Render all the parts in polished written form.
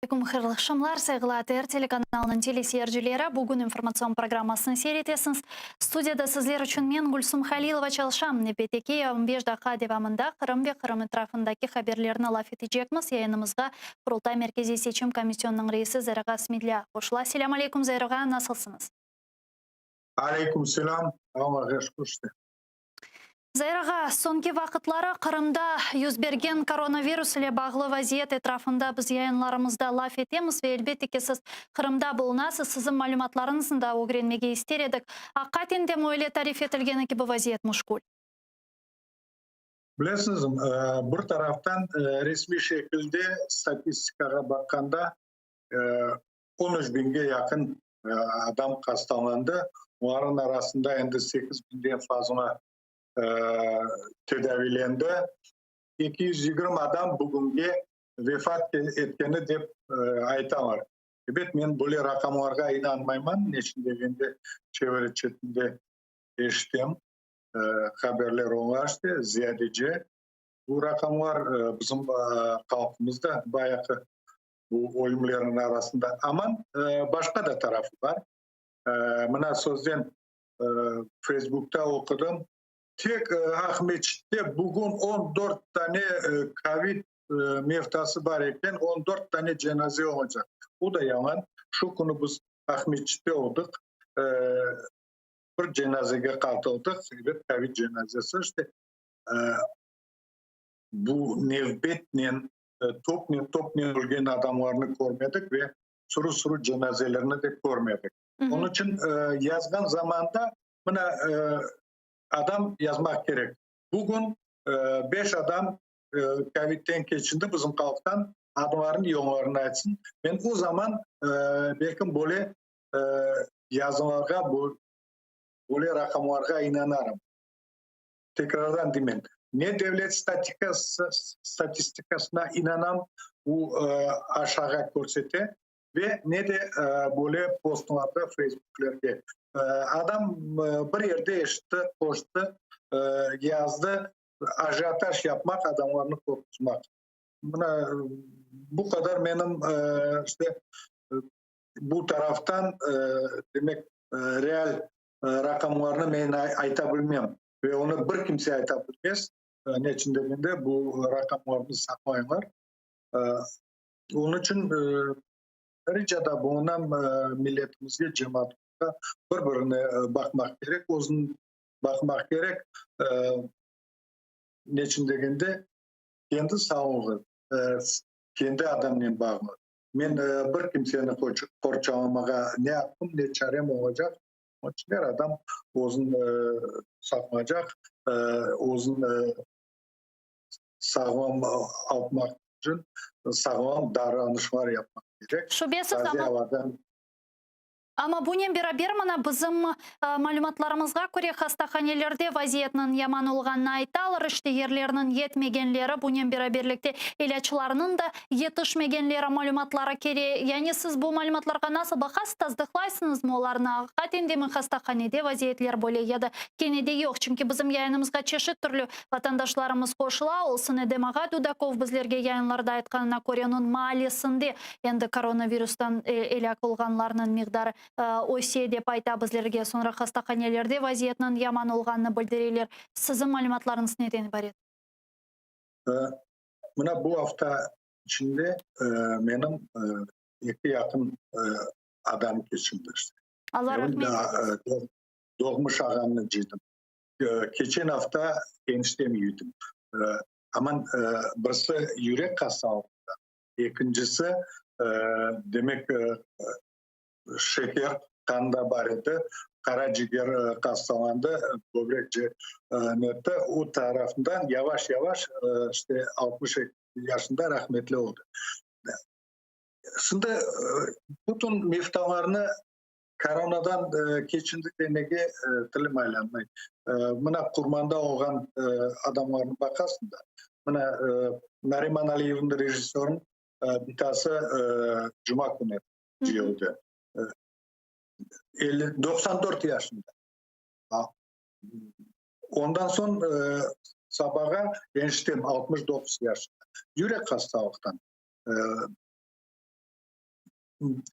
Aleyküm, hayırlı aqşamlar, sayğılı ATR telekanalınıñ teleseyircileri. Bugün informatsion programmasını seyir etesiñiz. Studiyada sizler içün men, Gülsum Halilova, çalışam. Nevbetteki 15 daqqa devamında Qırım ve Qırım etrafındaki haberlerni laf etecekmiz. Yayınımızğa Qurultay Merkeziy seçim komisyonınıñ reisi Zair ağa Smedlâ qoşula. Selâm aleyküm, Zair ağa, nasılsıñız? Aleyküm selâm, Allağa şükür. Zair ağa, soñki vaqıtları Qırımda yüz bergen koronavirus ile bağlı vaziyet etrafında biz yayınlarımızda laf etemiz ve elbette ki, siz Qırımda bulunasız, siziñ malümatlarıñıznı da ögrenmege ister edik. Aqiqaten de öyle tarif etilgeni kibi vaziyet müşkül? Bilesiñiz, bir taraftan resmiy şekilde statistikağa baqqanda 13 biñge yaqın adam hastalandı. Olarnıñ arasında endi 8 biñden fazla tedaviylendi. 220 adam bugünge vefat etkeni dep aytalar. Ebet, men böyle raqamlarğa inanmayman, neçün degende çevre çetinde eşitem, haberler ola işte ziyadece. Bu raqamlar bizim halqımızda bayağı bu ölümlerniñ arasında. Aman başqa da tarafı bar. Mına sözden Facebookta oqudım. Tek Aqmescitte bugün 14 tane kovid mevtası bar eken, 14 tane cenaze olacaq. Bu da yalan. Şu künü biz Aqmescitte oldıq. Bir cenazege qatıldıq. Ebet, kovid cenazesi. İşte bu nevbetnen, topnen, topnen ölgen adamlarnı körmedik ve sürü-sürü cenazelerni de körmedik. Onıñ içün yazğan zamanda mına adam yazmaq kerek. Bugün 5 adam kovidten keçindi bizim halqtan, adlarını, yollarını aytsın. Men o zaman belkim böyle yazılarğa, böyle raqamlarğa inanarım. Tekrardan deymen, ne devlet statistikasına inanam, bu aşağı körsete, ve ne de böyle postlarda, Facebooklerge. Adam bir yerde eşitti, qoştı, yazdı, ajiotaj yapmaq, adamlarnı qorquzmaq. Mına bu qadar menim işte bu taraftan, demek, real raqamlarnı men ayta bilmem ve onı bir kimse ayta bilmez. Neçün degende bu raqamlarnı saqlaylar. Onıñ içün ricada bulunam milletimizge, cemaatımızğa, bir-birine baqmaq kerek, özüni baqmaq kerek. Neçün degende kendi sağlığı kendi adamnen bağlı. Men bir kimseni qorçalamağa ne aqqım, ne çarem olacaq. Onıñ içün er adam özüni saqlaycaq, özüni sağlam almaq içün sağlam davranışlar yapmaq kerek. Şübesiz, amma, amma bunen beraber mına bizim malümatlarımızğa köre hastahanelerde vaziyetniñ yaman olğanını aytalar, işte yerlerniñ yetmegenleri, bunen beraberlikte ilâclarnıñ da yetişmegenleri malümatları kele. Yani siz bu malümatlarğa nasıl baqasız, tasdıqlaysıñızmı olarnı? Aqiqaten demi hastahanede vaziyetler böyle ya da kene de yoq? Çünki bizim yayınımızğa çeşit türlü vatandaşlarımız qoşula, olsun Edem ağa Dudakov bizlerge yayınlarda aytqanına köre, onıñ maallesinde endi koronavirustan elâk olğanlarnıñ miqdarı öse dep ayta bizlerge, soñra hastahanelerde vaziyetniñ yaman olğanını bildireler. Siziñ malümatlarıñız neden ibaret? Mına bu afta içinde menim eki yaqın adam keçindi işte. Allah rahmet eylesin. Doğmuş ağamnı cıydım. Keçen afta eniştem cıydım. Aman birisi yürek hastalığında, ekincisi, demek, şeker qanda bar edi, qara ciger hastalandı, böbrek netti, o tarafından yavaş-yavaş işte 62 yaşında rahmetli oldı. Şimdi bütün mevtalarnı koronadan keçindi demege tilim aylanmay. Mına Qurmanda olğan adamlarnı baqasıñ da, mına Nariman Aliyevniñ rejissörınıñ bitası cuma künü cıyıldı. 94 yaşında. Ondan soñ sabağa eniştem 69 yaşında. Yürek hastalıqtan.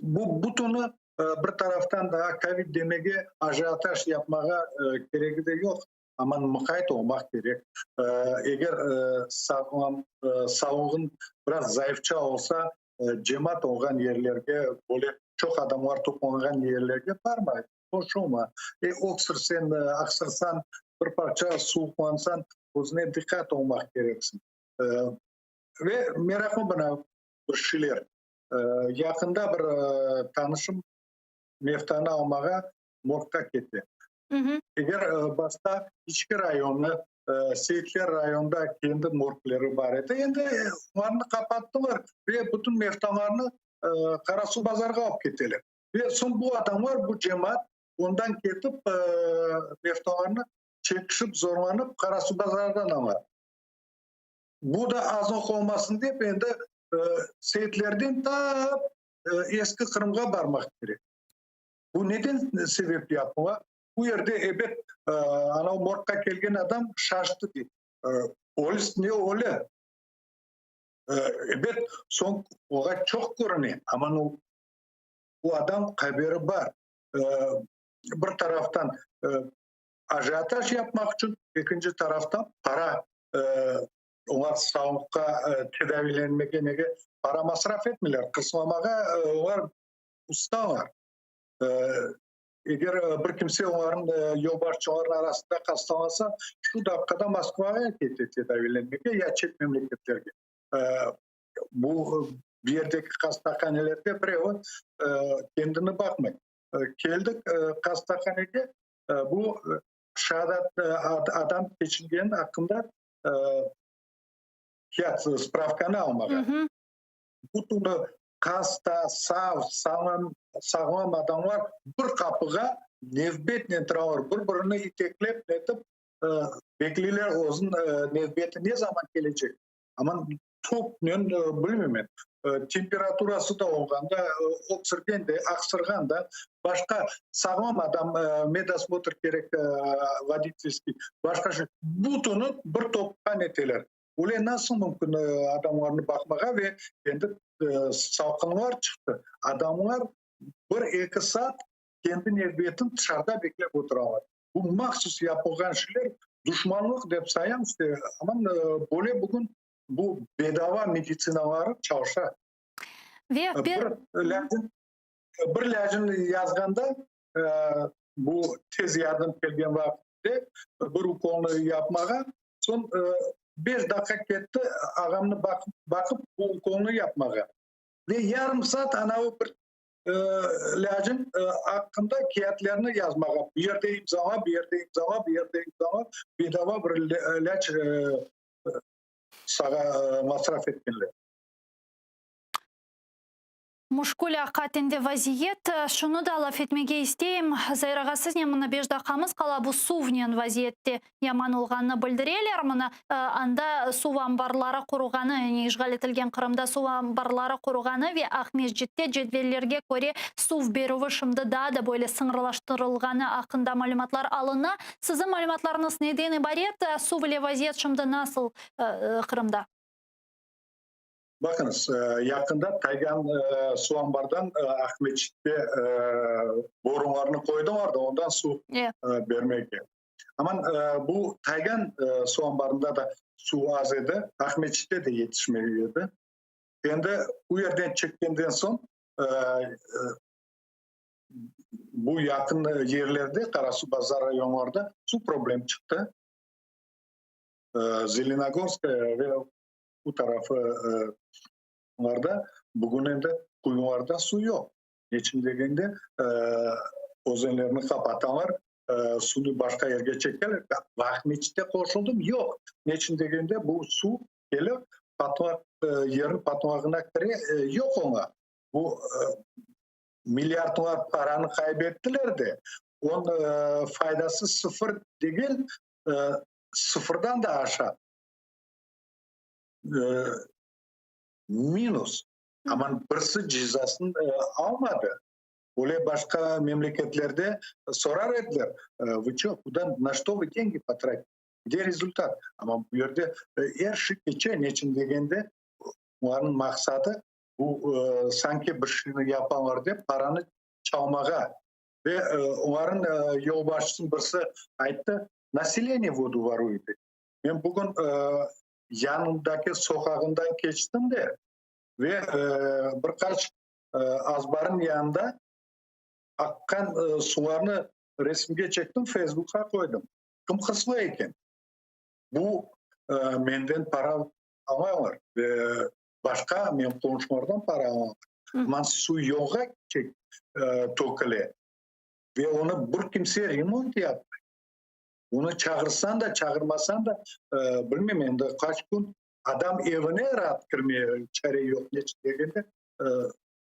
Bu bütüni bir taraftan daa kovid demege, ajiotaj yapmağa keregi de yoq, aman mıqayt olmaq kerek. Eger sağlam, sağlığıñ biraz zayıfça olsa, cemaat olğan yerlerge, böyle çoq adamlar toplanğan yerlerge barma, qoşulma. Öksürseñ, aqsırsañ, bir parça suvuqlansañ, özüne diqqat olmaq kereksiñ. Ve meraqlı mına bir şeyler. Yaqında bir tanışım meftanı almağa morgqa kete. Eger başta İçki rayonı, Seyitler rayonında kendi morgleri bar edi, endi olarnı qapattılar ve bütün meftalarnı Qarasuvbazarğa alıp keteler. Ve soñ bu adamlar, bu cemaat ondan ketip meftalarnı çekişip, zorlanıp Qarasuvbazardan ala. Bu da azlıq olmasın dep, endi Seyitlerden ta Eski Qırımğa barmaq kerek. Bu neden sebep yapıla? Bu yerde, ebet, anav morgqa kelgen adam şaştı, dey. Ölü ne ölü? Ebet, soñ oğa çoq körüne, amma bu adam haberi bar. Bir taraftan ajiotaj yapmaq içün, ekinci taraftan para, olar sağlıqqa tedaviylenmege nege para masraf etmeyler, qırslamağa olar ustalar. Eger bir kimse olarnıñ yolbaşçılarınıñ arasında hastalansa, şu daqqada Moskvağa kete tedaviylenmege ya çet memleketlerge. Bu yerdeki hastahanelerde birevi kendini baqmay. Keldik hastahanege, bu şeadat adam keçingeni aqqında kâğıt, spravkanı almağa. Bütün hasta, sav, sağlam, sağlam adamlar bir qapığa nevbetnen turalar, bir-birini iteklep netip bekleyler, özüniñ nevbeti ne zaman kelecek. Aman topnen, bilmeymen, temperaturası da olğanda, öksürgen de, aqsırğan da, başqa sağlam adam medosmotr kerek, voditelskiy, başqa şey, bütüni bir topqa neteler. Öyle nasıl mümkün adamlarnı baqmağa ve endi salqınlar çıqtı, adamlar bir-eki saat kendi nevbetini tışarıda beklep oturalar. Bu mahsus yapılğan şeyler, duşmanlıq dep sayam, işte, aman böyle bugün bu bedava meditsinaları çalışa. Ve bir lâcın, bir lâcın yazğanda bu tez yardım kelgen vaqıtte bir ukolnı yapmağa, soñ beş daqqa ketti ağamnı baqıp bu ukolnı yapmağa. Ve yarım saat anavı bir lâcın aqqında kâğıtlarnı yazmağa, bu yerde imzala, bu yerde imzala, bu yerde imzala, bedava bir lâc sağa masraf etkenler. Muşkül aqiqaten de vaziyet. Şunı da laf etmege isteyim, Zair ağa, siznen mına beş daqqamız qala, bu suvnen vaziyette yaman olğanını bildireler. Mına anda suv anbarları quruğanı, yani işğal etilgen Qırımda suv anbarları quruğanı ve Aqmescitte cedvellerge köre suv berüvi şimdi daa da böyle sıñırlaştırılğanı aqqında malümatlar alına. Siziñ malümatlarıñız neden ibaret? Suv ile vaziyet şimdi nasıl Qırımda? Baqıñız, yaqında Taygan suv anbardan Aqmescitte borularnı qoydılar da, ondan suv bermege. Aman bu Taygan suv anbarında da suv az edi, Aqmescitte de yetişmey edi. Endi bu yerden çekkenden soñ bu yaqın yerlerde, Qarasuvbazar rayonlarda suv problem çıqtı. Zelenogorskaya ve bu taraflarda bugün endi quyularda suv yoq. Neçün degende, özenlerni qapatalar, suvnı başqa yerge çekeler. Aqmescitte qoşuldım, yoq. Neçün degende, bu suv kelip patlaq, yerniñ patlağına kire, yoq oña. Bu milliardlar paranı qaybettiler de, onıñ faydası sıfır degil, sıfırdan da aşa. Minus. Aman birisi cezasını almadı. Öyle başqa memleketlerde sorar ediler, Vı ço, kuda, na çto vı dengi potratili, gde rezultat? Amma bu yerde er şey keçe, neçün degende, olarnıñ maqsadı. Bu sanki bir şeyni yapalar dep, paranı çalmağa. Ve olarnıñ yolbaşçısınıñ birisi ayttı, Naseleniye vodu voruet. Men bugün yanındaki soqağından keçtim de, ve bir qaç azbarnıñ yanında aqqan sularnı resimge çektim, Feysbukqa qoydım. Kim hırslı eken? Bu menden para almaylar ve başqa menim qonşulardan para alalar. Aman suv yolğa töküle ve onı bir kimse remont yapmay. Onı çağırsañ da, çağırmasañ da, bilmeyim endi qaç kün adam evine raat kirmeye çare yoq, neçün degende,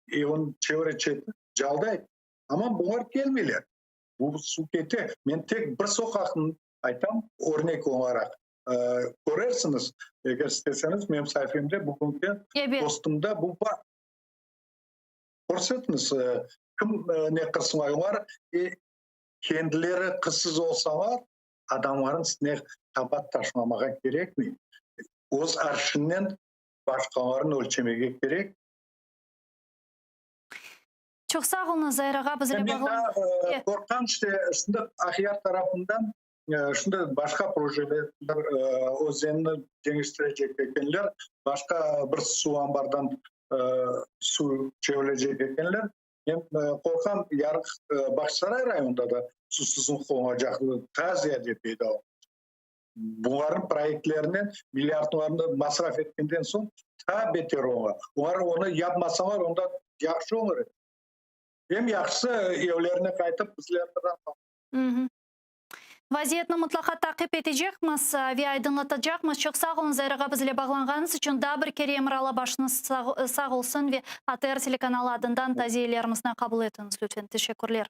evniñ çevre-çeti calday. Amma bular kelmeyler. Bu suv kete. Men tek bir soqaqnı aytam örnek olaraq. Körersiñiz, eger isteseñiz, menim saifemde bugünki postumda bu bar. Körsetiñiz, kim ne qırsınlar, olar kendileri qırsız olsalar, adamlarnıñ üstüne qabaat taşlamağa kerekmey. Öz arşınnen başqalarını ölçemege kerek. Çoq sağ oluñız, Zair ağa, bizle Men daa qorqam, işte, şimdi Aqyar tarafından şimdi başqa projeler, özenni deñiştirecek ekenler, başqa bir suv anbardan suv çevirecek ekenler. Men qorqam, yarıq Bağçasaray rayonında da suvsuzlıq olacaq, daa ziyade peyda olacaq. Bularnıñ proyektlerinen milliardlarnı masraf etkenden soñ daa beter ola. Olar onı yapmasalar, onda yahşı olur edi. Eñ yahşısı, evlerine qaytıp, bizlerni raat alsınlar. Vaziyetni mıtlaqa taqip etecekmiz ve aydınlatacaqmız. Çoq sağ oluñ, Zair ağa, bizle bağlanğanıñız içün. Daa bir kere Emir Alla başıñız sağ olsun ve ATR telekanalı adından taziyelerimizni qabul etiñiz, lütfen. Teşekkürler.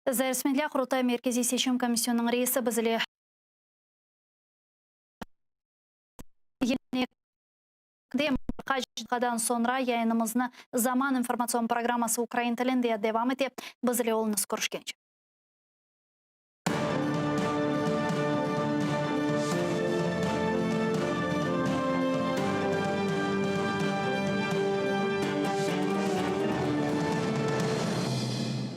Zair Smedlâ, Qurultay Merkeziy Seçim Komisyonınıñ reisi bizle. Bir qaç daqiqadan soñra yayınımıznı Zaman informatsion programması ukrain tilinde devam ete. Bizle oluñız, körüşkence.